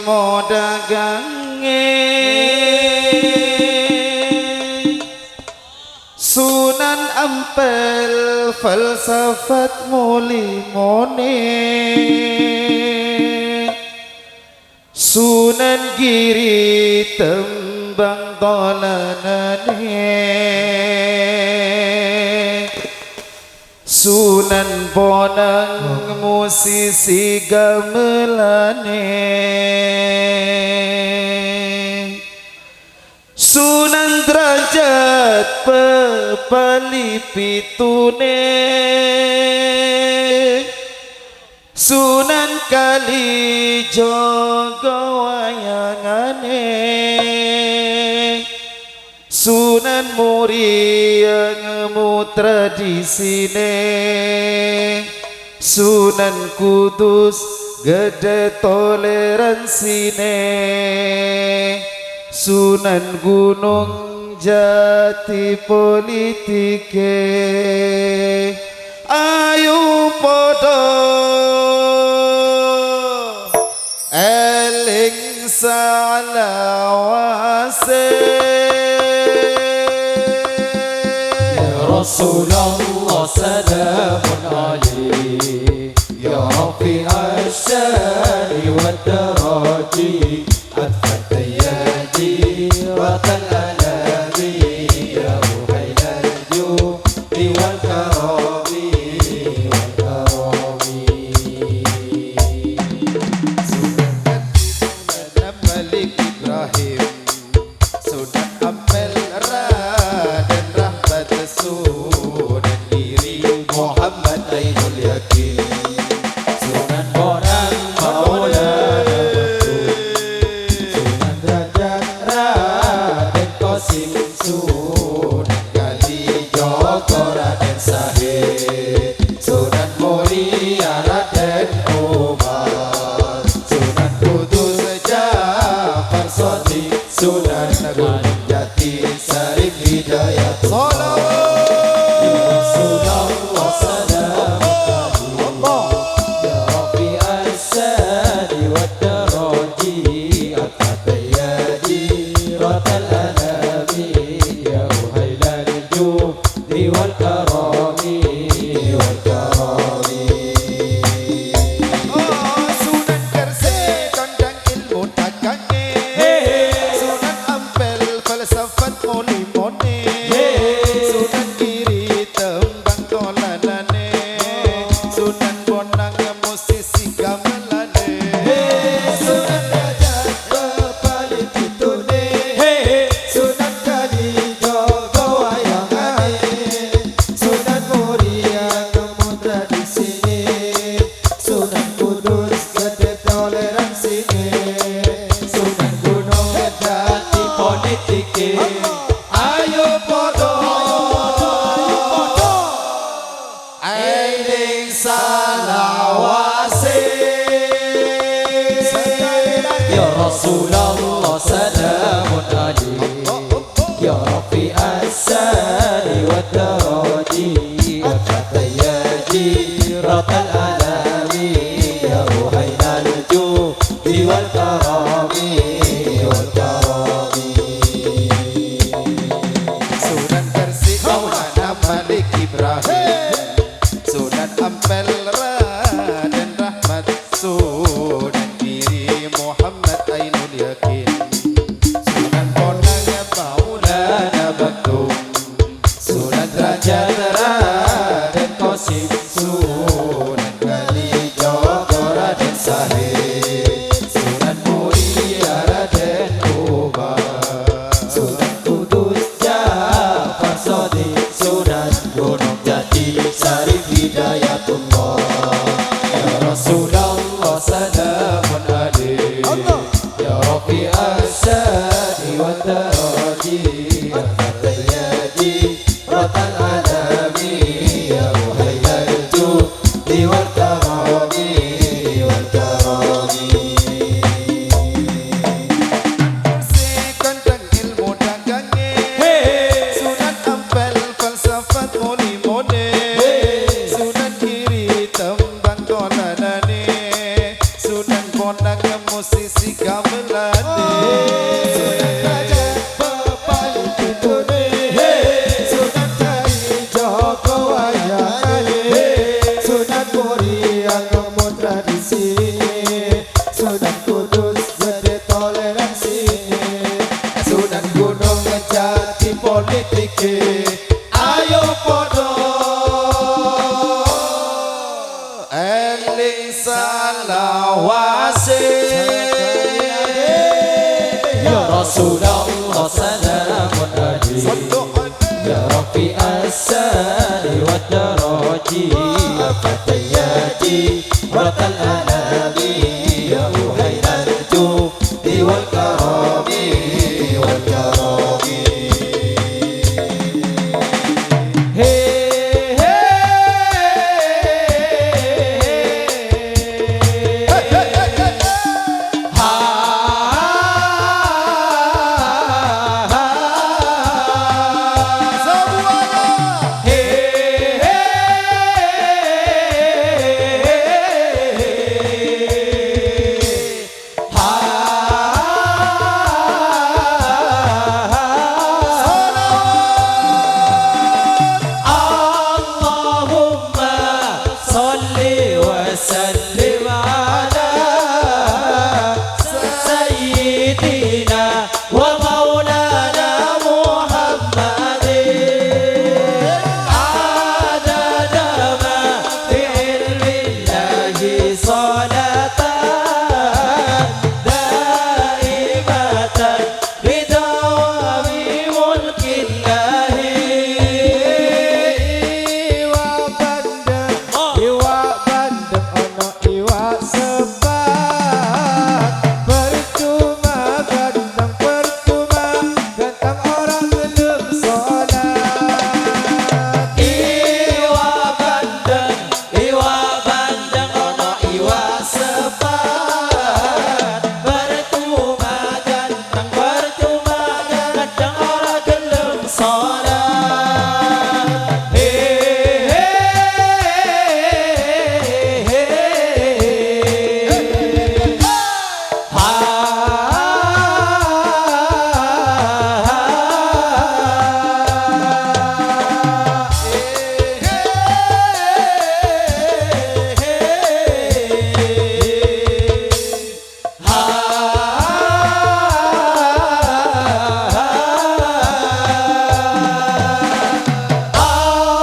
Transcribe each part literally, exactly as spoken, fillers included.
Modhâghângè Sunan Ampel falsafat moli-monè. Sunan Giri tembhâng tolananè. Sunan Bonang musisi gamelanè. Sunan Drajat pepalè pitunè. Sunan Kalijaga wayanganè. Sunan Muria ngemu tradisinè. Sunan Kudus gedhe toleransinè. Sunan Gunung Jati politike. Ayo padha eling salawase. يا رسول الله سلام عليك، يا رفيع الشان والدرج، أدفعت يا جيرة الأنام، يا رحيل الجود والكرم، والكرم. Sunan Malik Ibrahim, Sunan Ampel Raden Rahmat, Sunan Giri Muhammad Ainul Yakin, Sunan Bonang Maulana Maktum, Sunan Derajat Raden Qasim, Sunan Kalijaga Raden Sahid, Sunan Muria Raden Umar, Sunan Kudus Ja'far Shadiq, Sunan Gunung Jati Syarif Hidayatullah. Salawat. Ya Rasulullah, salam. Allah. Ya Rafi'as sani wad daraji, atat ya jiratal anami, ya ruhailal judi wal karami, wal karami. Oh, Sunan Gresik, kandang ilmu dagangnge. He, he. Sunan Ampel, falsafat moli-monè. He, he. Sunan Giri, tembang tolanane. Sunan Bonang, musisi gamelane. He, Sunan Gajah, bapali pitune. He, he. Sunan Kalijaga wayangane. Sunan Muria, ngemu tradisine. Sunan Kudus gedhe toleransine, Sunan Gunung Jati politike. Ayo padha eling salawase. Ya Rasulullah, salamun alaik. Ya Rafi'as sani wad daraji, atat ya jiratal alami, ya ruhailal judi wal karami, wal karami. Sunan Gresik Maulana Malik Ibrahim, Sunan Ampel Raden Rahmat, Sunan Giri Muhammad Ainul Yakin, Sunan Bonang Maulana Maktum, Politike, ayo padha eling salawase. Ya Rasulullah, salamun alaik. Ya Rafi'as sani wa daraji. Fatayati wa tal anami, ya uhainal ju. Iwal karami, iwal karami. He, he, he, he, he. Ha, ha, ha, ha. Semuanya. He, he, he, he, he, he. Allahumma shalli wa sallim ala sayyidina wa maulana Muhammadin, adada ma fi ilmillahi, salatan daimatan bidawami mulkillahi. Iwa' bandeng, iwa' bandeng, ono iwa' sepat. Percuma ganteng, percuma ganteng, ora gelem sholat. Iwa' bandeng, iwa' bandeng, ono iwa' sepat. Percuma ganteng, percuma ganteng, ora gelem sholat. He, he, he, he, he.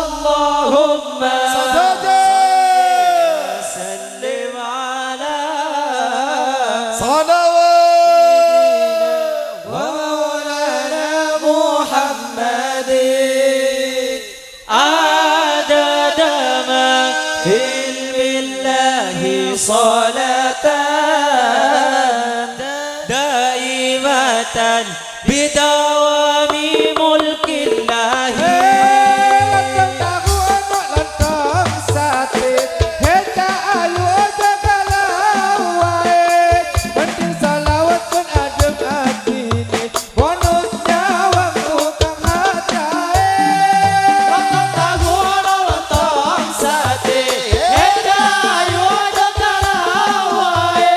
Allahumma sallim ala salawat wa maulana Muhammadin, adada ma fi ilmillahi, salatan daimatan bidawami mulkillahi. Lontong tahu, ono lontong sate. He, ta' ayu, aja galau wae. Mending salawat pon adem atine. Bonus nyawang tukang hajae. Lontong tahu, ono lontong sate. He, ta' ayu, aja galau wae.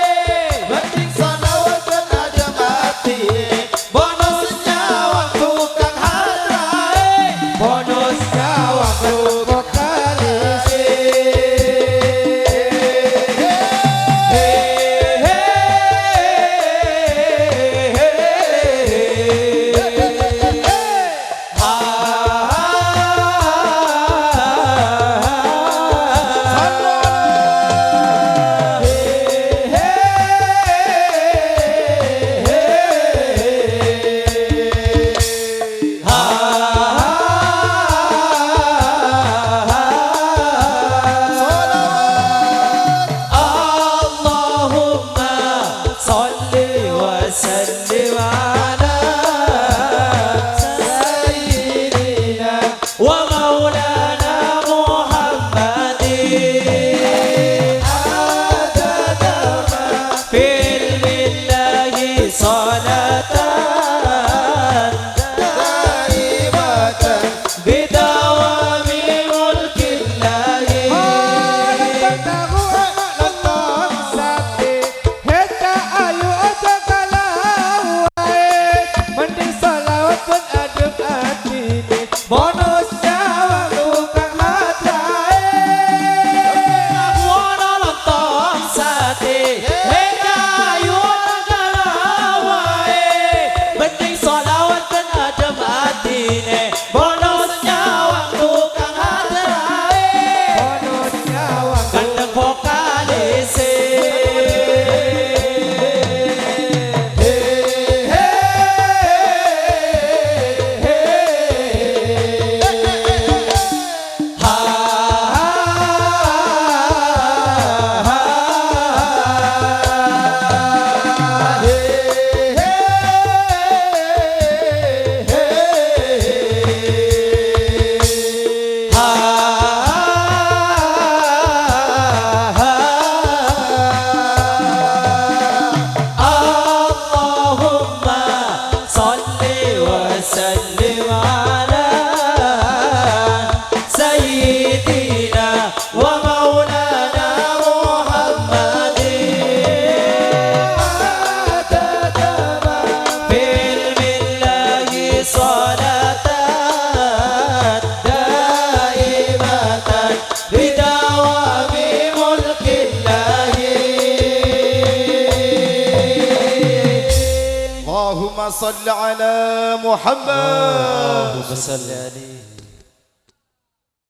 Mending salawat pon adem atine. Bonus nyawang tukang hadrae, bonus nyawang tukang hadrae. He, he, he, he, he. Ha, ha, ha, ha, ha. Sallu ala. He, he, he, he, he. Ha, ha, ha, ha, ha. Salawat. Allahumma shalli wa sallim ala sayyidina wa maulana Muhammadin, adada ma fi ilmillahi, salatan daimatan bidawami mulkillahi. Lontong tahu, lontong sate. He, ta' ayu, aja galau wae. Mending salawat pon adem atine. Bonus nyawang tukang hadrae. Ono lontong sate. He, ta' ayu, aja galau wae. Mending salawat pon adem atine. Shalli ala Muhammad. Allahumma shalli alaihi.